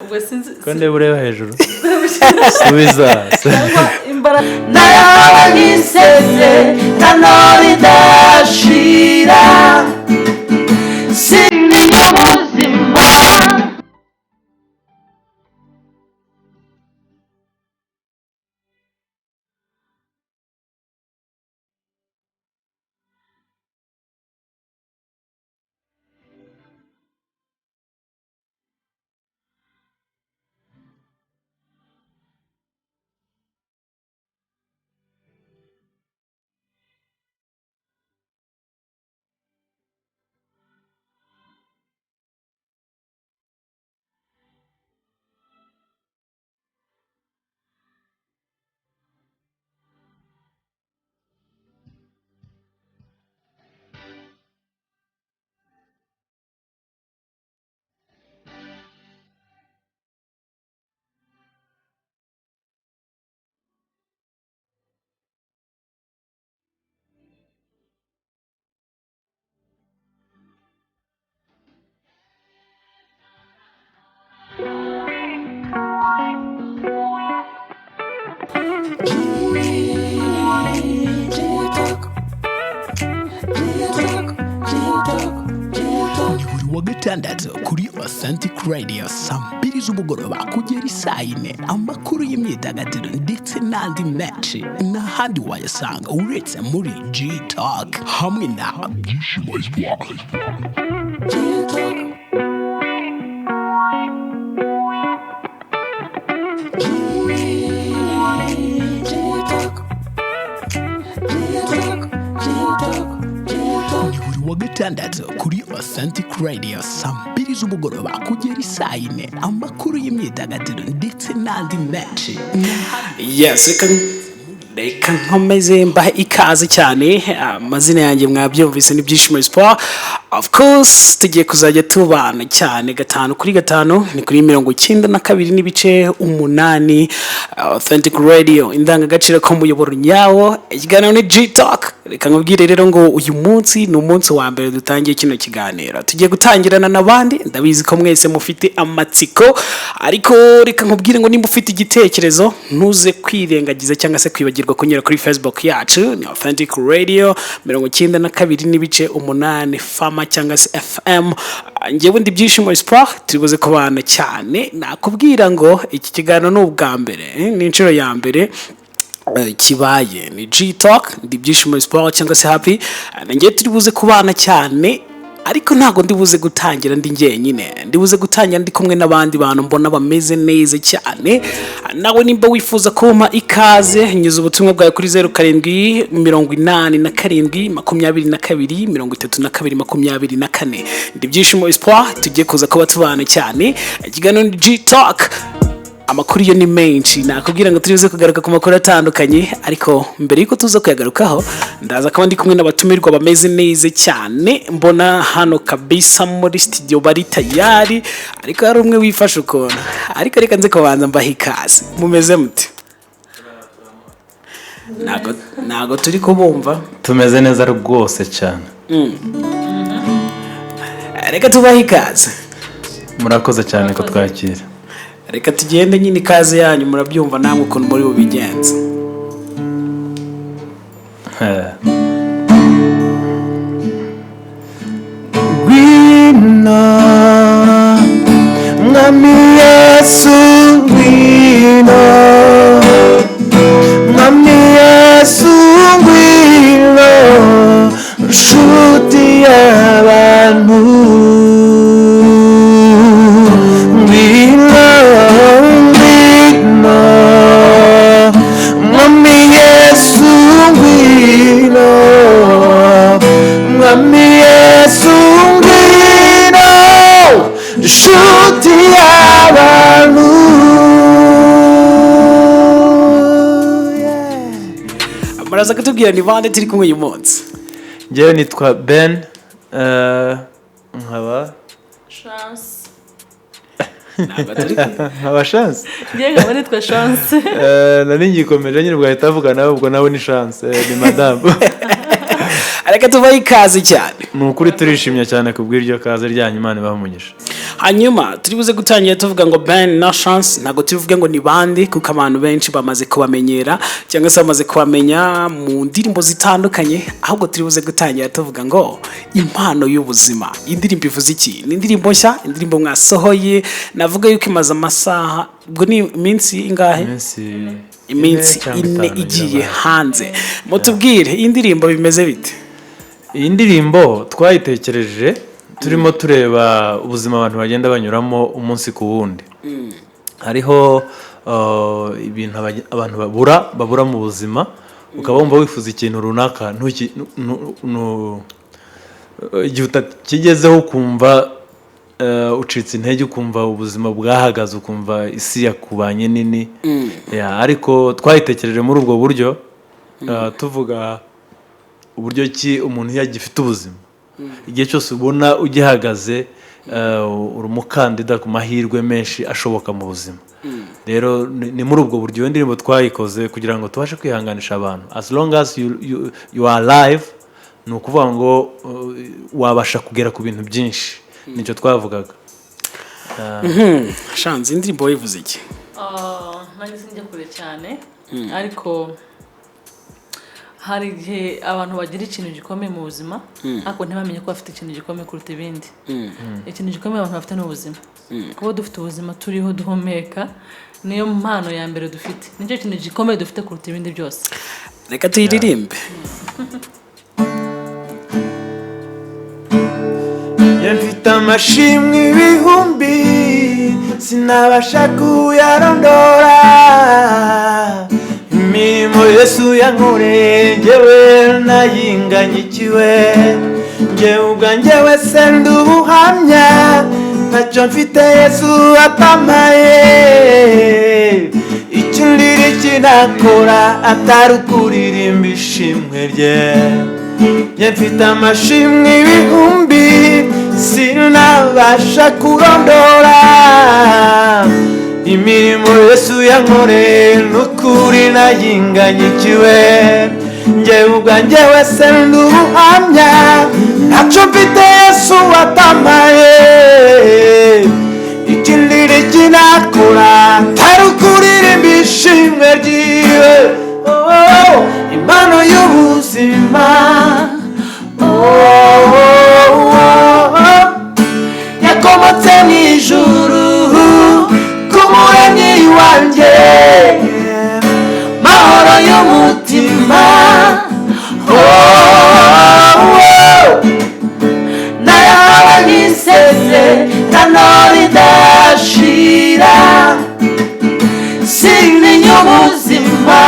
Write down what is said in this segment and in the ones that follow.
Ubwo sinzi. Ko ndeba ureba hejuru, subiza. Cyangwa imbaraga. Nayawe n'isezerano ridashira, sindi ubuzima. Ni buri wa gatandatu kuri Authentic Radio, saa 2 z'umugoroba kugera isaa 4. Amakuru y'imyidagaduro ndetse n'andi menshi, n'ahandi wayasanga uretse muri G Talk hamwe na Byishimo Espoir. G-Talk. G-Talk. G-Talk. G-Talk. G-Talk. Ni buri wa gatandatu kuri Authentic Radio, saa 2 z'umugoroba kugera isaa 4. Amakuru y'imyidagaduro ndetse n'andi menshi. Yes, reka nkomeze mbahe ikaze cyane. Amazina yanjye mwabyumvise, ni Byishimo Espoir. Of course tugiye kuzajya tubana cyane gatanu kuri gatanu. Ni kuri 92.8 Authentic Radio, indangagaciro ko muyoboro nyawo. Ikiganiro ni G Talk. Reka nkubwire rero ngo uyu munsi ni umunsi wa mbere dutangiye kino kiganiro. Tugiye gutangirana n'abandi. Ndabizi ko mwese mufite amatsiko, ariko reka nkubwire ngo nimba ufite igitekerezo, ntuze kwirengagiza cyangwa se kwibagirwa kunyura kuri Facebook yacu, ni Authentic Radio 92.8 fama cyangwa se FM. Njyewe ndi Byishimo Espoir, turi buze kubana cyane. Nakubwira ngo iki kiganiro ni ubwa mbere, ni inshuro ya mbere kibaye. Ni G Talk, ndi Byishimo Espoir cyangwa se Happy. Njyewe turi buze kubana cyane, ariko ntabwo ndi buze gutangira ndi njyenyine. Ndi buze gutangira ndi kumwe n'abandi bantu mbona bameze neza cyane. Nawe nimba wifuza kumpa ikaze, nyuza ubutumwa bwawe kuri 0787 22 32 24. Ndi Byishimo Espoir, tugiye kuza kuba tubana cyane. Ikiganiro ni G Talk. Amakuru yo ni menshi, nakubwira ngo turibuze kugaruka ku makuru atandukanye, ariko mbere yuko tuza kuyagarukaho, ndaza kuba ndi kumwe n'abatumirwa bameze neza cyane. Mbona hano kabisa muri studio bari tayari, ariko hari umwe wifashe ukuntu. Ariko reka nze kubanza mbaha ikaze. Mumeze mute? Ntago turi kubumva. Tumeze neza rwose cyane. Reka tubahe ikaze. Murakoze cyane kutwakira. Reka tugende nyine. Ikaze yanyu murabyumva namwe ukuntu muri bubigenze. Ngwino, Mwami Yesu, ngwino, Mwami Yesu, ngwino, nshuti y'abantu, ngwino, ngwino, Mwami Yesu, ngwino, Mwami Yesu, ngwino, nshuti y'abantu. Yeah. Muraza kutubwira ni bande turi kumwe uyu munsi? Njyewe nitwa Ben, nkaba Chance. Ntabwo turi kumwe. Nkaba Chance. Ngiye nkaba nitwa Chance. Nari ngikomeje nyine, ubwo ahita avuga nawe, ubwo nawe ni Chance, ni madamu. Reka tubahe ikaze cyane. Ni ukuri turishimye cyane kubw'iryo kaze ryanyu, Imana ibahe umugisha. Hanyuma turi buze gutangira tuvuga ngo Ben na Chance, ntabwo tuvuge ngo ni bande, kuko abantu benshi bamaze kubamenyera cyangwa se bamaze kubamenya mu ndirimbo zitandukanye. Ahubwo turi buze gutangira tuvuga ngo "Impano y'Ubuzima". Indirimbo ivuze iki? Ni indirimbo nshya, indirimbo mwasohoye, navuga yuko imaze amasaha, ubwo ni iminsi ingahe? Iminsi Iminsi cyangwa 4 itanu igiye ngira ngo. hanze. Mutubwire, iyi ndirimbo bimeze bite? Iyi ndirimbo twayitekereje turimo tureba ubuzima abantu bagenda banyuramo umunsi ku wundi. Hariho ibintu abantu babura mu buzima, ukaba wumva wifuza ikintu runaka, igihe utakigezeho ukumva ucitse intege, ukumva ubuzima bwahagaze, ukumva isi yakubanye nini. Yeah, ariko twayitekereje muri ubwo buryo, tuvuga uburyo ki umuntu iyo agifite ubuzima, igihe cyose ubona ugihagaze, uri umukandida ku mahirwe menshi ashoboka mu buzima. Rero ni muri ubwo buryo iyo ndirimbo twayikoze, kugira ngo tubashe kwihanganisha abantu. As long as you are alive, ni ukuvuga ngo wabasha kugera ku bintu byinshi. Nicyo twavugaga. Chance, indirimbo wivuze iki? Ah, nanjye sinjya kure cyane, ariko hari igihe abantu bagira ikintu gikomeye mu buzima, ariko ntibamenye ko bafite ikintu gikomeye kuruta ibindi. Ikintu gikomeye abantu bafite ni ubuzima. Kuba dufite ubuzima, turiho, duhumeka, niyo mpano ya mbere dufite, nicyo kintu gikomeye dufite kuruta ibindi byose. Reka tuyiririmbe. Njye mfite amashimwe ibihumbi, sinabasha kuyarondora. Imirimo Yesu yankoreye, njyewe nayinganyikiwe. Njyewe ubwanjye wese ndi ubuhamya, ntacyo mfite Yesu atampaye. Icyo ndiri kinakora atari ukuririmba ishimwe rye. Njye mfite amashimwe ibihumbi, sinabasha kurondora. Imirimo Yesu yankoreye, n'ukuri nayinganyikiwe. Njyewe ubwanjye wese ndi ubuhamya, ntacyo mfite Yesu atampaye. Ikindi kinakora atari ukuririmba ishimwe ryiwe. Oh, impano y'ubuzima, oh, oh, oh, yakomotse mu ijuru ku Muremyi wanjye. Mahoro y'umutima, oh, oh, nayahawe nk'isezerano ridashira. Sintinya ubuzima,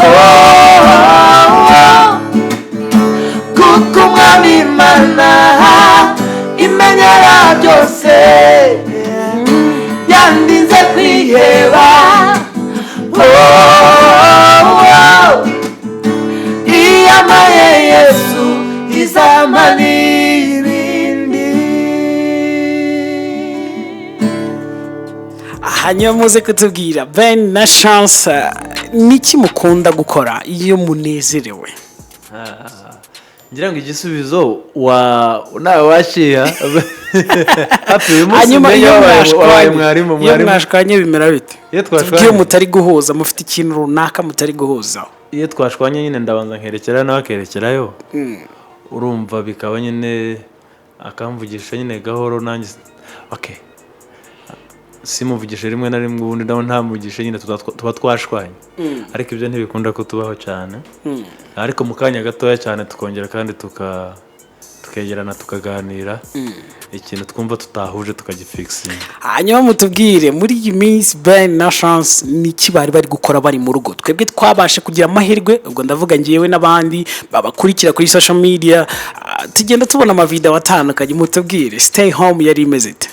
oh, oh, kuko Umwami Imana imenyera byose, yandinze kwiheba, oh, oh. Iyamaye Yesu izampa n'ibindi. Hanyuma muze kutubwira, Ben na Chance, niki mukunda gukora iyo munezerewe? Ngira ngo igisubizo wa nawe washiha hafi uyu munsi. Hanyuma umenye iyo wabaye mwashwanye, mwarimu. iyo Mwarimu. mwashwanye bimera bite? Iyo twashwanye? Tuvuge iyo mutari guhuza, mufite ikintu runaka mutari guhuza. Iyo twashwanye nyine, ndabanza nkerekera nawe akerekerayo, urumva bikaba nyine akamvugisha nyine gahoro, nanjye okay simuvugishe rimwe na rimwe, ubundi nawe ntamuvugishe nyine, tuba twashwanye. Ariko ibyo ntibikunda ko tubaho cyane, ariko mu kanya gatoya cyane tukongera kandi tukegerana, tukaganira, ikintu twumva tutahuje tukagifikisinga. Hanyuma mutubwire, muri iyi minsi Ben na Chance niki bari bari gukora bari mu rugo? Twebwe twabashe kugira amahirwe, ubwo ndavuga ngewe n'abandi babakurikira kuri social media, tugenda tubona amavideo atandukanye. Mutubwire, stay home yari imeze ite?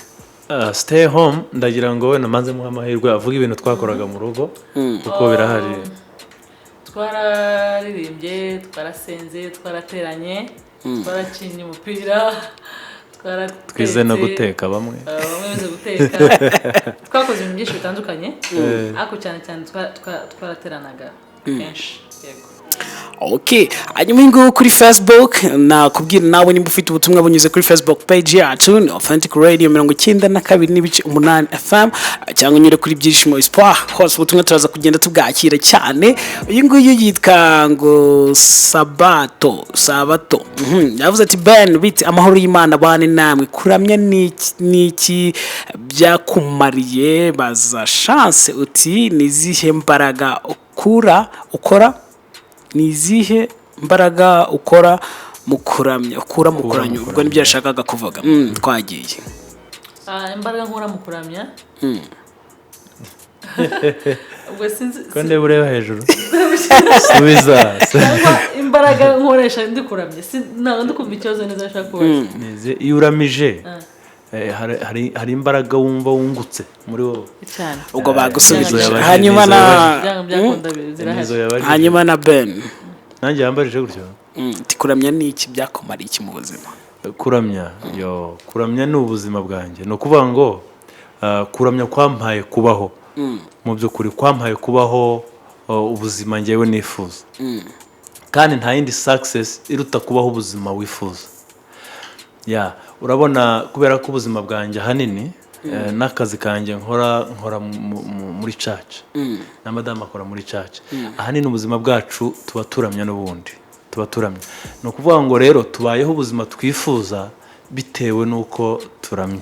Stay home, ndagira ngo wenda mbanze muhe amahirwe avuga ibintu twakoraga mu rugo, kuko birahari. Twararirimbye, twarasenze, twarateranye, twarakinnye umupira, twaratetse. Twize no guteka bamwe. Bamwe bize guteka. Twakoze ibintu byinshi bitandukanye, ariko cyane cyane twarateranaga kenshi, yego. Okay, hanyuma uyu nguyu kuri Facebook, nakubwira nawe nimba ufite ubutumwa bunyuze kuri Facebook page yacu, ni Authentic Radio 92.8 FM, cyangwa unyure kuri Byishimo Espoir, hose ubutumwa turaza kugenda tubwakira cyane. Uyu nguyu yitwa ngo Sabato Sabato. Yavuze ati: "Ben, bite? Amahoro y'Imana bane namwe. Kuramya ni iki byakumariye?" Baza Chance uti: "Ni izihe mbaraga ukura ukora, ni izihe mbaraga ukora mu kuramya, ukura mu kuramya?" Ubwo nibyo yashakaga kuvuga. Twagiye. Imbaraga nkura mu kuramya, ubwo sinzi. Ko ndeba ureba hejuru? Subiza. Cyangwa imbaraga nkoresha ndi kuramya? Ntabwo ndi kumva ikibazo neza ashaka kubaza. Iyo uramije, hari imbaraga wumva wungutse muri wowe. Cyane. Ubwo bagusubije. Nizo yabajije, Hanyuma nizo na yabajije. Byanga byakunda zirahari. Nizo yabajije. Hanyuma na Ben. Nanjye yambajije gutyo. Ati: "Kuramya ni iki byakumariye iki mu buzima?" Kuramya, yo, kuramya ni ubuzima bwanjye. Ni ukuvuga ngo kuramya kwampaye kubaho mu by'ukuri, kwampaye kubaho ubuzima ngewe nifuza, kandi nta yindi success iruta kubaho ubuzima wifuza. Ya, urabona, kubera ko ubuzima bwanjye ahanini n'akazi kanjye nkora muri church, na madamu akora muri church, ahanini ubuzima bwacu tuba turamya, n'ubundi tuba turamya. Ni ukuvuga ngo rero tubayeho ubuzima twifuza bitewe n'uko turamya.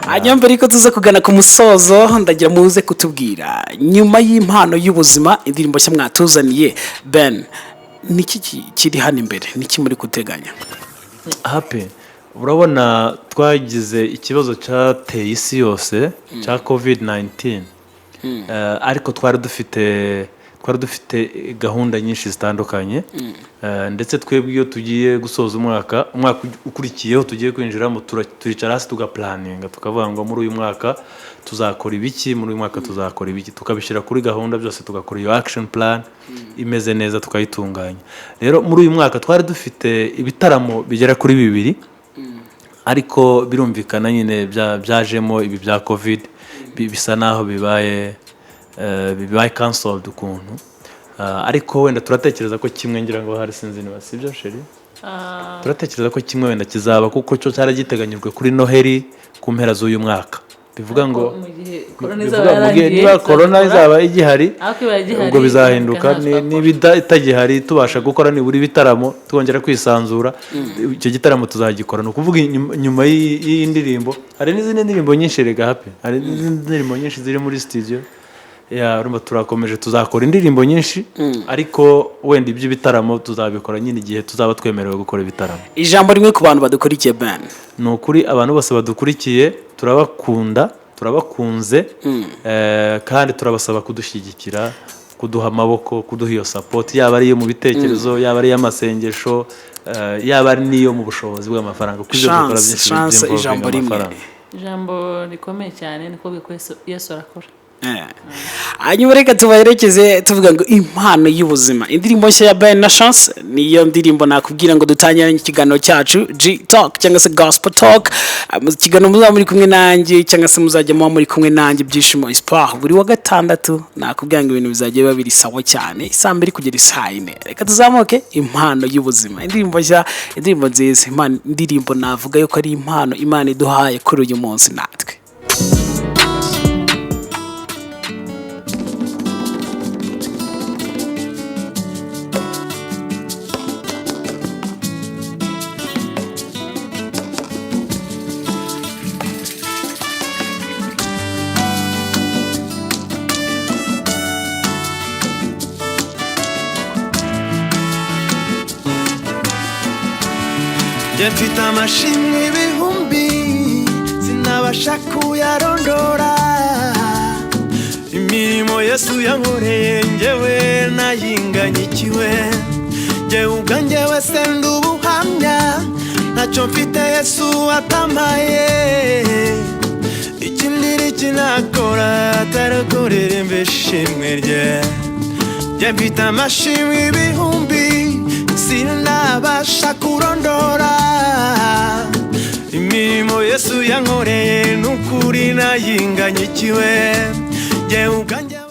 Hanyuma mbere yuko tuza kugana ku musozo, ndagira muze kutubwira, nyuma y'impano y'ubuzima, indirimbo nshya mwatuzaniye, Ben, niki kiri hano imbere? Niki muri guteganya? Happy, urabona twagize ikibazo cyateye isi yose cya COVID 19. Ariko twari dufite gahunda nyinshi zitandukanye. Ndetse twebwe iyo tugiye gusoza umwaka, umwaka ukurikiyeho tugiye kwinjiramo, turicara hasi tugaplanninga, tukavuga ngo muri uyu mwaka tuzakora ibiki, muri uyu mwaka tuzakora ibiki, tukabishyira kuri gahunda byose, tugakora iyo action plan imeze neza, tukayitunganya. Rero muri uyu mwaka twari dufite ibitaramo bigera kuri bibiri, ariko birumvikana nyine byajemo ibi bya COVID, bisa naho bibaye cancelled ukuntu. Ariko wenda turatekereza ko kimwe, ngira ngo hari, sinzi niba sibyo chérie, turatekereza ko kimwe wenda kizaba, kuko cyo cyari giteganyijwe kuri Noheli ku mpera z'uyu mwaka. Bivuga ngo mu gihe korona bivuga izaba mu gihe yarangiye niba korona tuzabikora. izaba igihari, Ariko ibaye igihari, ubwo bizahinduka. ntabwo twakora. Niba itagihari, tubasha gukora nibura ibitaramo, twongera kwisanzura, icyo gitaramo tuzagikora. Ni ukuvuga nyuma y'iyi ndirimbo hari n'izindi ndirimbo nyinshi. Rega Happy, hari n'izindi ndirimbo nyinshi ziri muri studio. Ya, urumva turakomeje, tuzakora indirimbo nyinshi, ariko wenda iby'ibitaramo tuzabikora nyine igihe tuzaba twemerewe gukora ibitaramo. Ijambo rimwe ku bantu badukurikiye, Ben. Ni ukuri, abantu bose badukurikiye turabakunda, turabakunze, kandi turabasaba kudushyigikira, kuduha amaboko, kuduha iyo support, yaba ari iyo mu bitekerezo, yaba ari iy'amasengesho, yaba ari n'iyo mu bushobozi bw'amafaranga, kuko ibyo dukora Chance, byinshi Chance, byinvolvinga ijambo rimwe. amafaranga. Ijambo rikomeye cyane ni kuvuga ko Yesu arakora. Hanyuma reka tubaherekeze tuvuga ngo impano y'ubuzima, indirimbo nshya ya Ben na Chance, niyo ndirimbo nakubwira ngo dutangiranye ikiganiro cyacu G Talk cyangwa se Gospel Talk. Mu kiganiro muzaba muri kumwe nanjye, cyangwa se muzajya muba muri kumwe nanjye, Byishimo Espoir, buri wa gatandatu. Nakubwira ngo ibintu bizajya biba biri sawa cyane, isaa 2 kugera isaa 4. Reka tuzamuke, impano y'ubuzima, indirimbo nshya, indirimbo nziza, indirimbo navuga yuko ari impano Imana iduhaye kuri uyu munsi natwe. Njye mfite amashimwe ibihumbi, sinabasha kuyarondora. Imirimo Yesu yankoreye njyewe nayinganyikiwe. Njyewe ubwanjye wese ndi ubuhamya, ntacyo mfite Yesu atampaye. Ikindi n'iki nakora atari kuririmba ishimwe rye? Njye mfite amashimwe ibihumbi, sinabasha kurondora. Imirimo Yesu yankoreye n'ukuri nayinganyikiwe. Njyewe ubwanjye.